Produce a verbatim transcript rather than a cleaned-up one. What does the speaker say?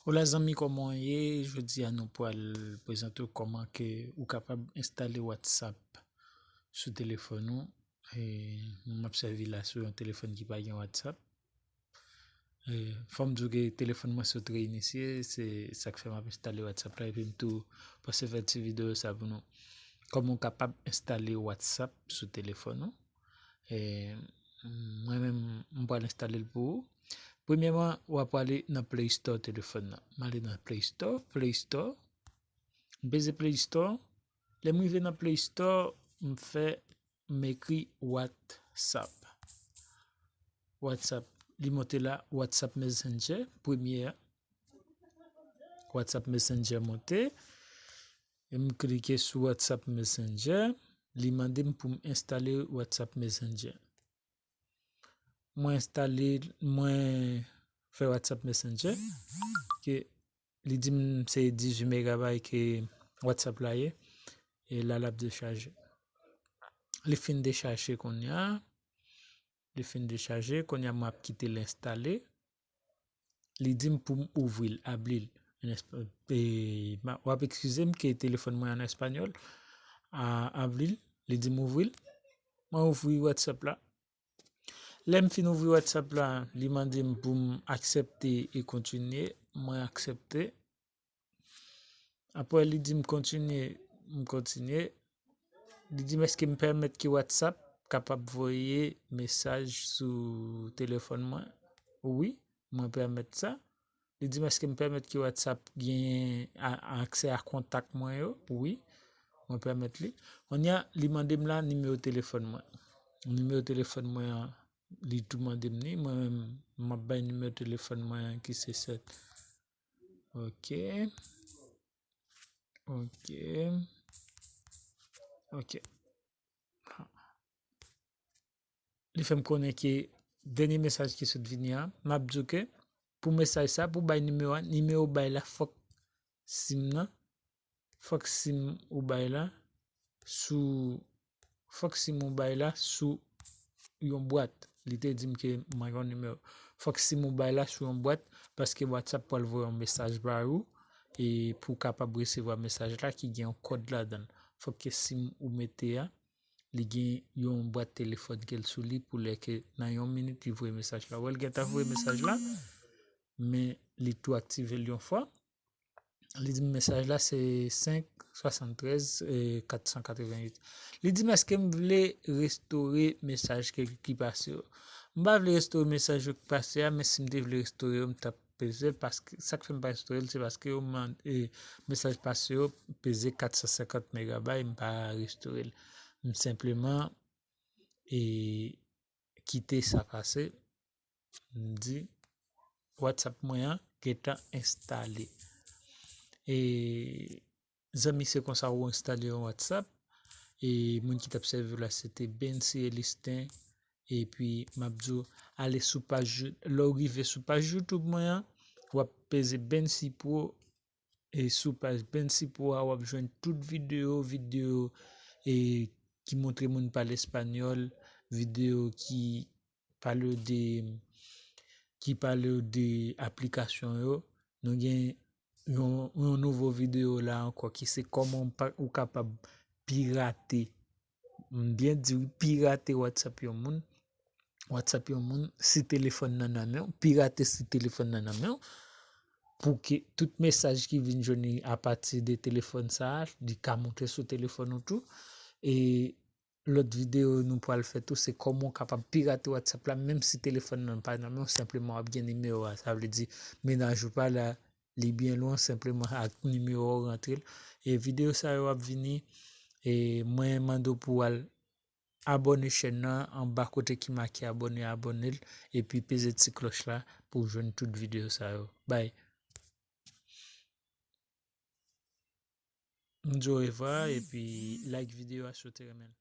Hola zanmi, kòman w ye? Jodi a nou pral prezante w kòman ke ou kapab enstale WhatsApp sou telefòn ou. E, m ap sèvi la sou yon telefòn ki pa gen WhatsApp. E, fò m di w ke telefòn mwen sot reinisye, se sa k fè m ap enstale WhatsApp la, epi m tou panse fè ti videyo sa pou nou. Kòman w kapab enstale WhatsApp sou telefòn ou? E, mwen menm, m pral enstale l pou ou. Premyèman, w ap prale nan Play Store telefòn nan. M ale nan Play Store, Play Store. M peze Play Store. Lè m rive nan Play Store, m fè, m ekri WhatsApp. WhatsApp, li monte la, WhatsApp Messenger, premye a. WhatsApp Messenger monte. E m klike sou WhatsApp Messenger. Li mande m pou m enstale WhatsApp Messenger. Mwen enstale, mwen fè WhatsApp Messenger. Ke li di m se dizuit megabay ke WhatsApp la ye. E la, l ap dechaje. Li fin dechaje kounye a. Li fin dechaje. Kounye a, mwen ap kite l enstale. Li di m pou m ouvri l, abri l. An espa-, e, ma-, w ap eskize m ke telefòn mwen an espanyòl. A, abri l, li di m ouvri l. Mwen ouvri WhatsApp la. Lè m fin ouvri WhatsApp la, li mande m pou m aksepte e kontinye. Mwen aksepte. Apre, li di m kontinye, m kontinye. Li di m, èske m pèmèt ke WhatsApp kapab voye mesaj sou telefòn mwen? Wi, mwen pèmèt sa. Li di m, èske m pèmèt ke WhatsApp genyen a-, aksè a kontak mwen yo? Wi, mwen pèmèt li. Kounye a, li mande m la nimewo telefòn mwen. Nimewo telefòn mwen an, li tou mande m ni. Mwen menm, m ap bay nimewo telefòn mwen an ki se sèt. Ok. Ok. Ok. Li fè m konnen ke dènye mesaj ki sot vini an, m ap di w ke pou mesaj sa, pou bay nimewo a, nimewo bay la fòk sim nan, fòk sim ou bay la sou, fòk sim ou bay la sou yon bwat. Li te di m ke m gen yon nimewo. Fòk sim ou bay la sou yon bwat, paske WhatsApp pral voye yon mesaj ba ou, e pou w kapab resevwa mesaj la ki gen yon kòd ladan l. Fòk ke sim ou mete a, li gen yon bwat telefòn ke l sou li pou lè ke nan yon minit li voye mesaj la. Wè l gentan voye mesaj la, men li tou aktive l yon fwa. Li di m mesaj la se senk swasanntrèz, e, kat san katrevennuit. Li di m èske m vle restore mesaj ke, ki pase yo. M pa vle restore mesaj yo ki pase a, men si m te vle restore yo, m t ap peze l, paske, sa k fè m pa restore l, se paske yo mande, e, mesaj pase yo peze kat san senkant megabay, m pa restore l. M senpleman, e, kite sa pase. M di, WhatsApp mwen an gentan enstale. E, zanmi, se konsa ou enstale yon WhatsApp. E moun ki t ap sèvi w la, se te Bency Elistin. Epi, m ap di w, ale sou paj You-, lè w rive sou paj YouTube mwen an, w ap peze Bency Pro. E sou paj Bency Pro a, w ap jwenn tout videyo, videyo, e, ki montre moun pale espanyòl, videyo ki pale w de, ki pale w de aplikasyon yo. Nou gen yon, yon nouvo videyo la ankò ki se kòman w pa, ou kapab pirate, m byen di wi, pirate WhatsApp yon moun. WhatsApp yon moun si telefòn nan nan men w, pirate si telefòn nan nan men w, pou ke tout mesaj ki vin jwenn li apati de telefòn sa a, li ka monte sou telefòn ou tou. E lòt videyo nou pral fè tou, se kòman w kapab pirate WhatsApp la, menm si telefòn nan pa nan men w, senpleman w ap gen nimewo a. Sa vle di, mennaj ou pa la, li byen lwen, senpleman ak nimewo a w rantre l. E videyo sa yo ap vini, e mwen mande w pou w al abòne chèn nan, anba kote ki make abòne, abòne l, epi peze ti klòch la pou w jwenn tout videyo sa yo. Bay. M di w orevwa, epi like videyo a si w te renmen l.